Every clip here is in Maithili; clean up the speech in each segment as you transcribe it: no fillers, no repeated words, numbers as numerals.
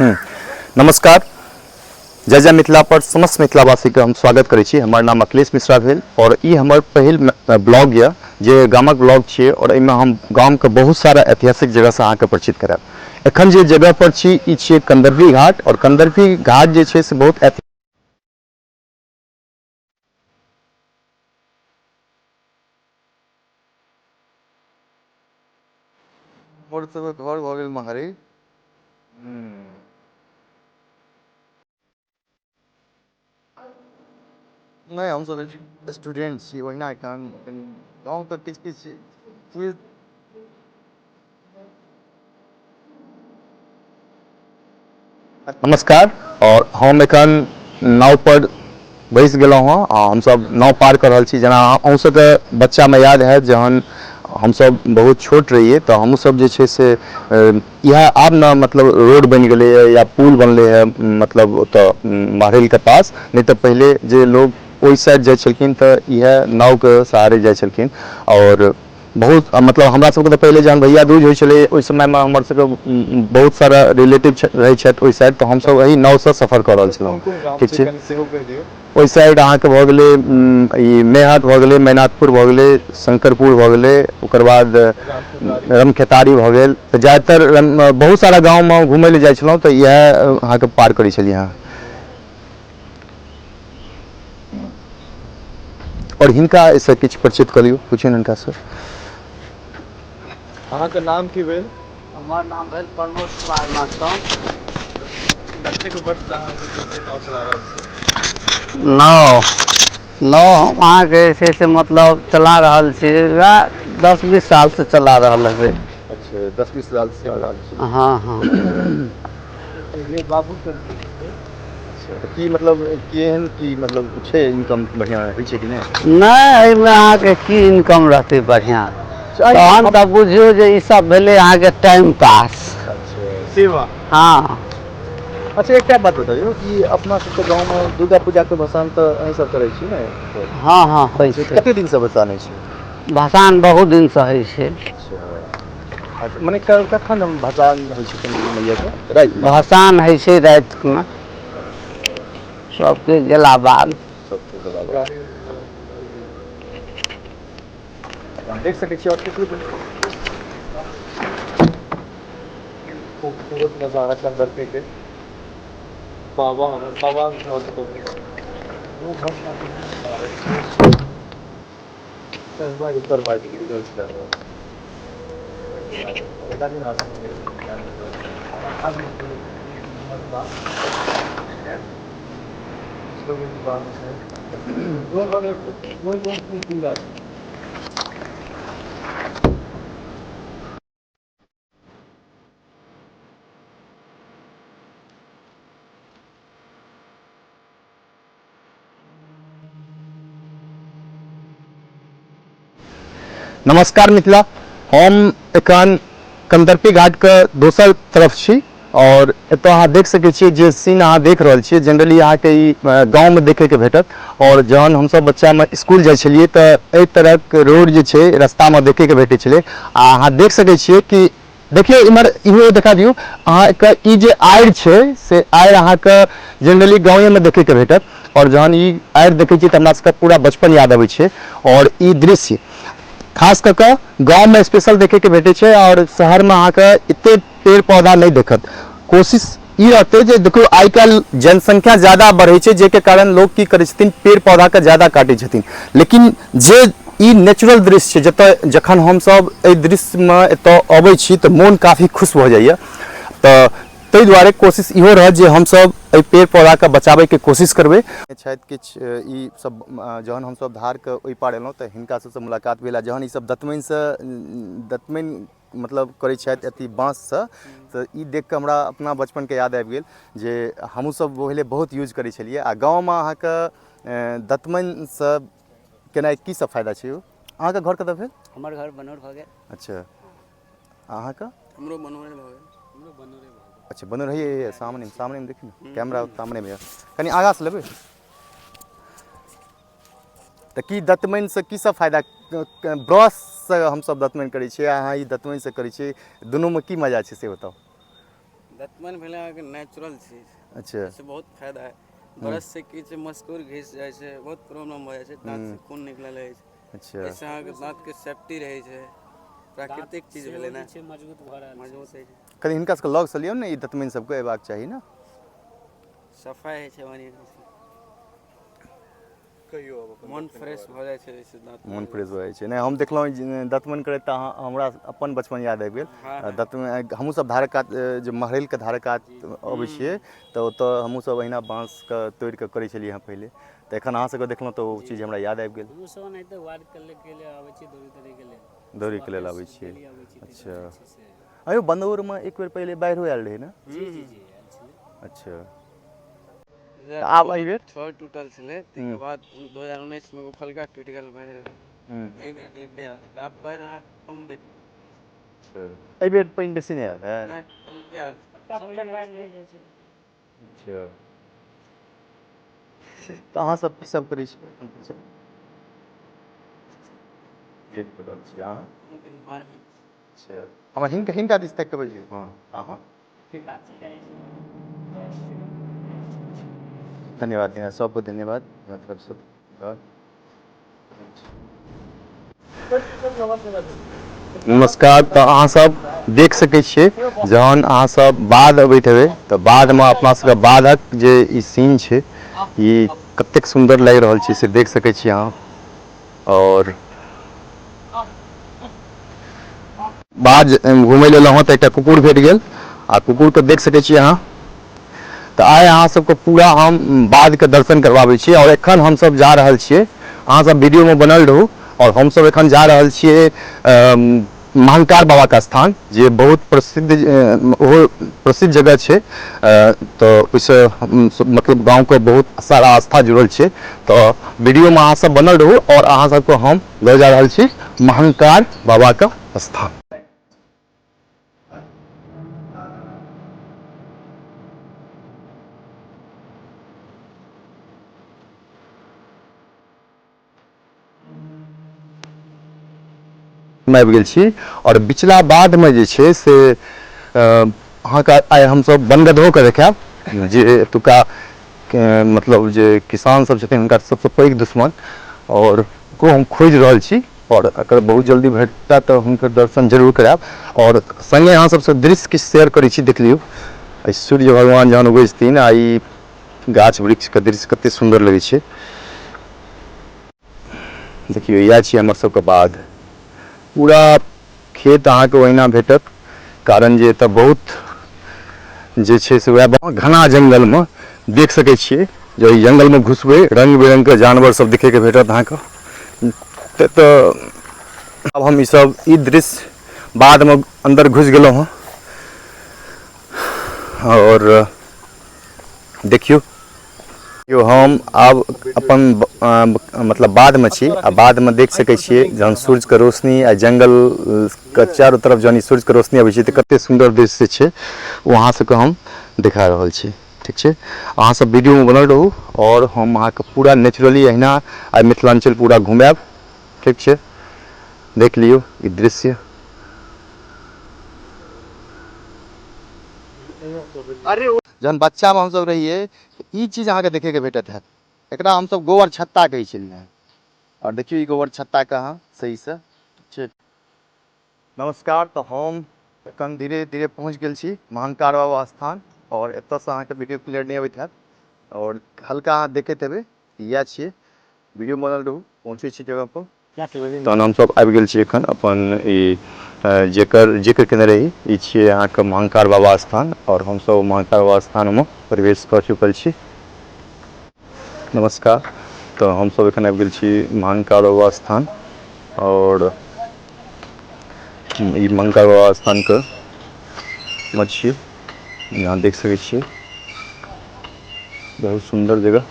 नमस्कार, जय जय मिथिला पर समस्त मिथिलावासीके हम स्वागत करै छी। हमर नाम अखिलेश मिश्रा भेल और ई हमर पहिल ब्लॉग यऽ जे गामक ब्लॉग छियै और एहिमे हम गामके बहुत सारा ऐतिहासिक जगहसँ अहाँके परिचित करायब। एखन जे जगह पर छी ई छियै कंदर्पी घाट और कंदर्पी घाट जे छै से बहुत ऐतिहासिक हमर सबके घर भऽ गेल महरी। नहि, हमसब स्टूडेंट छी, ओहिना एखन गाँवके किछु किछु चीज। नमस्कार, और हम एखन नाव पर बैस गेलहुँ हँ आ हमसब नाव पार कऽ रहल छी। जेना अहूँ सबके बच्चामे याद हैत, जहन हमसब बहुत छोट रहियै तऽ हमहूँ सब जे छै से इएह आब ने मतलब रोड बनि गेलैए या पुल बनलै हँ मतलब ओतऽ महरैलके पास, नहि तऽ पहिले जे लोग ओहि साइड जाइ छलखिन तऽ इएह नावके सहारे जाइ छलखिन। आओर बहुत मतलब हमरा सबके तऽ पहिले जहन भैया दूज होइ छलै, ओहि समयमे हमर सबके बहुत सारा रिलेटिव रहै छथि ओहि साइड, तऽ हमसब एहि नावसँ सफर कऽ रहल छलहुँ। ठीक छै, ओहि साइड अहाँके भऽ गेलै ई मेहत भऽ गेलै, मैनाथपुर भऽ गेलै, शंकरपुर भऽ गेलै, ओकर बाद रमखेतारी भऽ गेल। तऽ ज्यादातर बहुत सारा गाँवमे घुमै लए जाइ छलहुँ तऽ इएह अहाँके पार करै छलियै हँ। आओर हिनका एहिसँ किछु परिचित कऽ लियौ, पुछियौ हिनकासँ। अहाँके नाम की भेल? हमर नाम भेल प्रमोद कुमार महतो। कतेक वर्ष अहाँ नाव चला रहल छी? नाव नाव हम अहाँके जे छै से मतलब चला रहल छी, वएह 10-20 सालसँ चला रहल हेबै। अच्छा, 10-20 सालसँ चला रहल छी। हँ हँ। बाबू। अच्छा, तऽ की मतलब केहन की मतलब छै, इनकम बढ़िआँ होइ छै कि नहि? नहि, एहिमे अहाँके की इनकम रहतै बढ़िआँ? तहन तऽ बुझियौ जे ई सब भेलै अहाँके टाइम पास। अच्छा, सेवा। हँ। अच्छा, एकटा बात बतैयौ कि अपना सबके गाँवमे दुर्गा पूजाके भसान तऽ अहीं सब करै छी ने? हँ हँ, होइ छै। कते दिनसँ भसान होइ छै? भसान बहुत दिनसँ होइ छै। अच्छा, मने कखन भसान होइ छै मैयाके? रातिमे? भसान होइ छै रातिमे, सबके गेला बाद। सबके गेला बाद। देख सकै छी आओर ककरो खूबसूरत नजारा कंदर्पी के। बाबा बाबा नमस्कार मिथिला, हम एखन कंदर्पी घाटके दोसर तरफ छी और एतऽ अहाँ देख सकै छियै जे सीन अहाँ देख रहल छियै, जनरली अहाँके ई गाँवमे देखैके भेटत। और जहन हमसब बच्चामे स्कूल जाइ छलियै तऽ एहि तरहक रोड जे छै रस्तामे देखैके भेटै छलै। आ अहाँ देख सकै छियै कि देखियौ इम्हर इहो देखा दियौ अहाँके, ई जे आड़ि छै से आड़ि अहाँके जनरली गाँवेमे देखैके भेटत। और जहन ई आड़ि देखै छियै तऽ हमरा सबके पूरा बचपन याद अबै छै। और ई दृश्य खास कऽ कऽ गाँवमे स्पेशल देखैके भेटै छै और शहरमे अहाँके एते पेड़ पौधा नहि देखत। कोशिश ई रहतै जे देखियौ, आइ काल्हि जनसंख्या ज्यादा बढ़ै छै, जाहिके कारण लोक की करै छथिन, पेड़ पौधाके ज्यादा काटै छथिन। लेकिन जे ई नेचुरल दृश्य छै, जतऽ जखन हमसब एहि दृश्यमे एतऽ अबै छी तऽ मोन काफी खुश भऽ जाइए। तऽ ताहि दुआरे कोशिश इहो रहत जे हमसब एहि पेड़ पौधाके बचाबैके कोशिश करबै। छथि किछु ई सब, जहन हमसब धारके ओहि पार एलहुँ तऽ हिनका सबसँ मुलाकात भेल आ जहन ई सब दतमनिसँ दतमनि मतलब करै छथि अथी बाँससँ, तऽ ई देखिकऽ हमरा अपना बचपनके याद आबि गेल जे हमहूँ सब पहिले बहुत यूज करै छलियै। आ गाँवमे अहाँके दतमनिसँ केनाइ की सब फायदा छै यौ? अहाँके घर कतऽ भेल? हमर घर बनौर भऽ गेल। अच्छा, अहाँके? हमरो बनौरे भऽ गेल। हमरो बनौरे भऽ गेल। अच्छा, बनौर। हे सामने, सामनेमे देखियौ ने, कैमरा सामनेमे यऽ, कनि आगाँसँ लेबै तऽ। की दतमनिसँ की सब फायदा? ब्रशसँ हमसब दतमनि करै छियै, अहाँ ई दतमनिसँ करै छियै, दुनूमे की मजा छै से बताउ। दतमनि भेलै अहाँके नेचुरल चीज। अच्छा। एहिसँ बहुत फायदा है। ब्रश से की छै, मस्कुर घिस जाइ छै, बहुत प्रॉब्लम भऽ जाइ छै, दाँत से खून निकले लगै छै। अच्छा। एहिसँ अहाँके दाँतके सेफ्टी रहै छै, प्राकृतिक चीज भेलै ने, छै मजबूत भऽ रहल छै। मजबूत होइ छै। कनि हिनका सबके लगसँ लियौ ने, ई दतमनि सबके अयबाक चाही ने। सफाइ होइ छै बढ़िआँ से। कहियो आब अपन मन फ्रेश भऽ जाइ छै एहिसँ दाँत। मोन फ्रेश भऽ जाइ छै। नहि, हम देखलहुँ जे दतमनि करैत तऽ अहाँ हमरा अपन बचपन याद आबि गेल। हँ। दतमनि हमहूँ सब धारक कात, जे महरैलके धारक कात अबै छियै तऽ ओतऽ हमहूँ सब अहिना बाँसके तोड़िकऽ करै छलियै हँ पहिले। तऽ एखन अहाँ सबके देखलहुँ तऽ ओ चीज हमरा याद आबि गेल। हमहूँ सब ओनाहिते वार्डके लेल आबै छियै, दौड़ै तौड़ैके लेल। दौड़ैके लेल आबै छियै। डेली आबै छियै। अच्छा। ताहि दुआरे जे छै से। अयौ, बन्दौरमे एक बेर पहिले बाढ़िओ आयल रहै ने? जी जी जी, आयल छलै। अच्छा, तऽ आब एहिबेर छड़ टूटल छलै, ताहिके बाद 2019 मे एगो फलका टूटि गेल बाढ़ि। आब बाढ़ि अहाँके कम भेल। एहिबेर पानि बेसी नहि आयल है? नहि, कम आयल। अच्छा, तऽ अहाँ सब की सब करै छी? खेत पर रहल छी अहाँ? अच्छा, हमरा हिनका हिनका दिस ताकि कऽ बजियौ। हँ, अहाँ धन्यवाद, धन्यवाद सबको, धन्यवाद हमरा तरफसँ धन्यवाद। नमस्कार। तऽ अहाँ सब देख सकै छियै, जहन अहाँ सब बाध अबैत हेबै तऽ बाधमे अपना सबके बाधक जे ई सीन छै, ई कतेक सुन्दर लागि रहल छै से देख सकै छी अहाँ। आओर बाध घुमै लए एलहुँ हँ तऽ एकटा कुकुर भेट गेल आ कुकुरके देख सकै छी अहाँ। तऽ आइ अहाँ सबके पूरा हम बाधके दर्शन करबाबै छी आओर एखन हमसब जा रहल छियै, अहाँ सब वीडियोमे बनल रहू। आओर हमसब एखन जा रहल छियै महंकार बाबाके स्थान, जे बहुत प्रसिद्ध, ओहो प्रसिद्ध जगह छै। तऽ ओहिसँ मतलब गाँवके बहुत सारा आस्था जुड़ल छै। तऽ वीडियोमे अहाँ सब बनल रहू आओर अहाँ सबके हम लऽ जा रहल छी महंकार बाबाके स्थान। मे आबि गेल छी आओर बिचला बाधमे जे छै से अहाँके आइ हमसब बनगदहोके देखायब, जे एतुका मतलब जे किसान सब छथिन हुनका सबसँ पैघ दुश्मन, आओर ओकरो हम खोजि रहल छी आओर अगर बहुत जल्दी भेटता तऽ हुनकर दर्शन जरूर करायब। आओर सङ्गे अहाँ सबसँ दृश्य किछु शेयर करै छी, देख लियौ। एहि सूर्य भगवान जहन उगै छथिन आ ई गाछ वृक्षके दृश्य कते सुन्दर लगै छै, देखियौ। इएह छियै हमर सबके बाध। पूरा खेत अहाँके ओहिना भेटत, कारण जे एतऽ बहुत जे छै से वएह घना जंगलमे देख सकै छियै जे एहि जंगलमे घुसबै रंग बिरंगके जानवर सब देखैके भेटत अहाँके। तऽ आब हम ईसब ई दृश्य बाधमे अन्दर घुसि गेलहुँ हँ आओर देखियौ यो, हम आब अपन मतलब बाधमे छी आ बाधमे देख सकै छियै जहन सूर्यके रोशनी आ जंगलके चारू तरफ जहन ई सूर्यके रोशनी अबै छै तऽ कते सुन्दर दृश्य छै, ओ अहाँ सबके हम देखा रहल छी। ठीक छै, अहाँ सब वीडियोमे बनल रहू आओर हम अहाँके पूरा नेचुरली अहिना आइ मिथिलाञ्चल पूरा घुमायब। ठीक छै, देख लियौ ई दृश्य। जहन बच्चामे हमसब रहियै, ई चीज अहाँके देखैके भेटत हैत। एकरा हमसब गोबर छत्ता कहै छलियै हँ। आओर देखियौ ई गोबर छत्ताके अहाँ सहीसँ छै। नमस्कार। तऽ हम एखन धीरे धीरे पहुँच गेल छी महंकार बाबा स्थान आओर एतऽसँ अहाँके वीडियो क्लियर नहि अबैत हैत आओर हल्का अहाँ देखैत हेबै। इएह छियै, वीडियो बनल रहू, पहुँचै छी जगहपर। तहन हमसब आबि गेल छी एखन अपन ई जेकर जिक्र केने रही, ई छियै अहाँके महंकार बाबा स्थान आओर हमसब महंकार बाबा स्थानमे प्रवेश कऽ चुकल छी। नमस्कार। तऽ हमसब एखन आबि गेल छी महंकार बाबा स्थान आओर ई महंकार बाबा स्थानके मे छियै। यहाँ देख सकै छियै, बहुत सुन्दर जगह,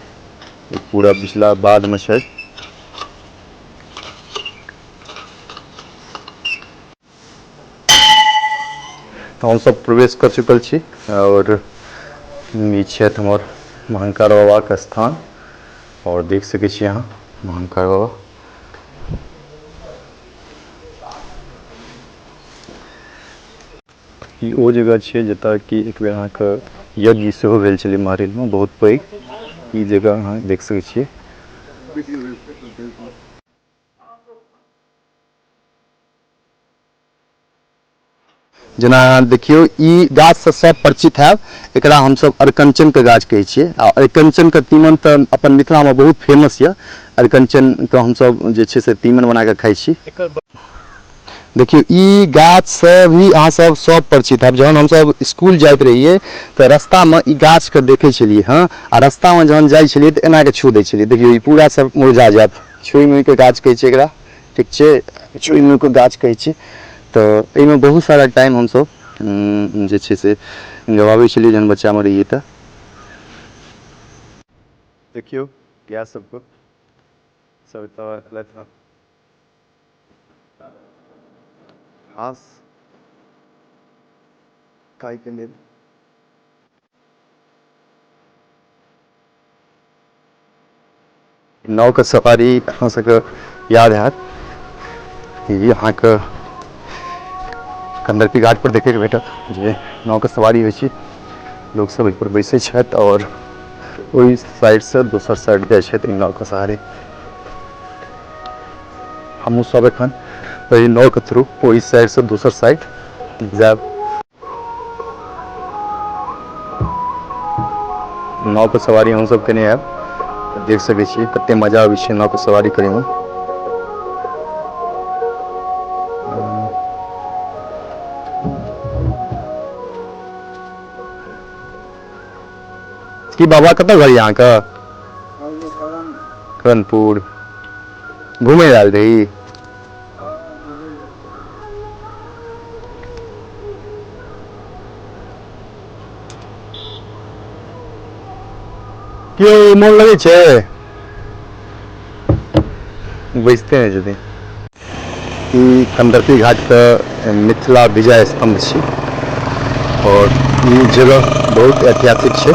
ई पूरा पिछला बाधमे छै। तऽ हमसब प्रवेश कऽ चुकल छी आओर ई छथि हमर महंकार बाबाके स्थान आओर देख सकै छी अहाँ महंकार बाबा। ई ओ जगह छियै जतऽ कि एक बेर अहाँके यज्ञ सेहो भेल छलै महरैलमे बहुत पैघ। ई जगह अहाँ देख सकै छियै। जेना देखियौ ई गाछसँ सब परिचित हैब, एकरा हमसब अरिकञ्चनके गाछ कहै छियै। आ अरिकञ्चनके तीमन तऽ अपन मिथिलामे बहुत फेमस यऽ। अरिकञ्चनके हमसब जे छै से तीमन बनाकऽ खाइ छी। देखियौ ई गाछसँ भी अहाँ सब सब परिचित हैब। जहन हमसब स्कूल जाइत रहियै तऽ रस्तामे ई गाछके देखै छलियै हँ, आ रस्तामे जहन जाइ छलियै तऽ एनाके छू दै छलियै। देखियौ ई पूरा सब मुरझा जायत। छुइ मुइके गाछ कहै छै एकरा, ठीक छै, छुइ मुइके गाछ कहै छै। तऽ एहिमे बहुत सारा टाइम हमसब जे छै से गवाबै छलियै जहन बच्चामे रहियै तऽ। देखियौ गाय सबके सब एतऽ एलथि हँ घास खायके लेल। नावके सवारी अहाँ सबके याद हैत, ई अहाँके कन्दर्पी घाट पर देखैके भेटत जे नावके सवारी होइ छै। लोक सब एहिपर बैसै छथि आओर ओहि साइडसँ दोसर साइड जाइ छथि एहि नावके सहारे। हमहूँ सब एखन एहि नावके थ्रू ओहि साइडसँ दोसर साइड जायब। नावके सवारी हमसब केने आयब, देख सकै छियै कते मजा आबै छै नावके सवारी करैमे। की बाबा कतऽ घर यऽ अहाँके? करणपुर। घुमै आयल रही? केओ मोन लगै छै? बैसते नहि छथिन। ई कन्दर्पी घाटके मिथिला विजय स्तंभ छी और ई जगह बहुत ऐतिहासिक छै,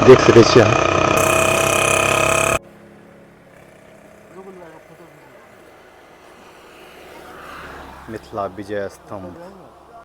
देख सकै छी अहाँ। मिथिला विजय स्तंभ।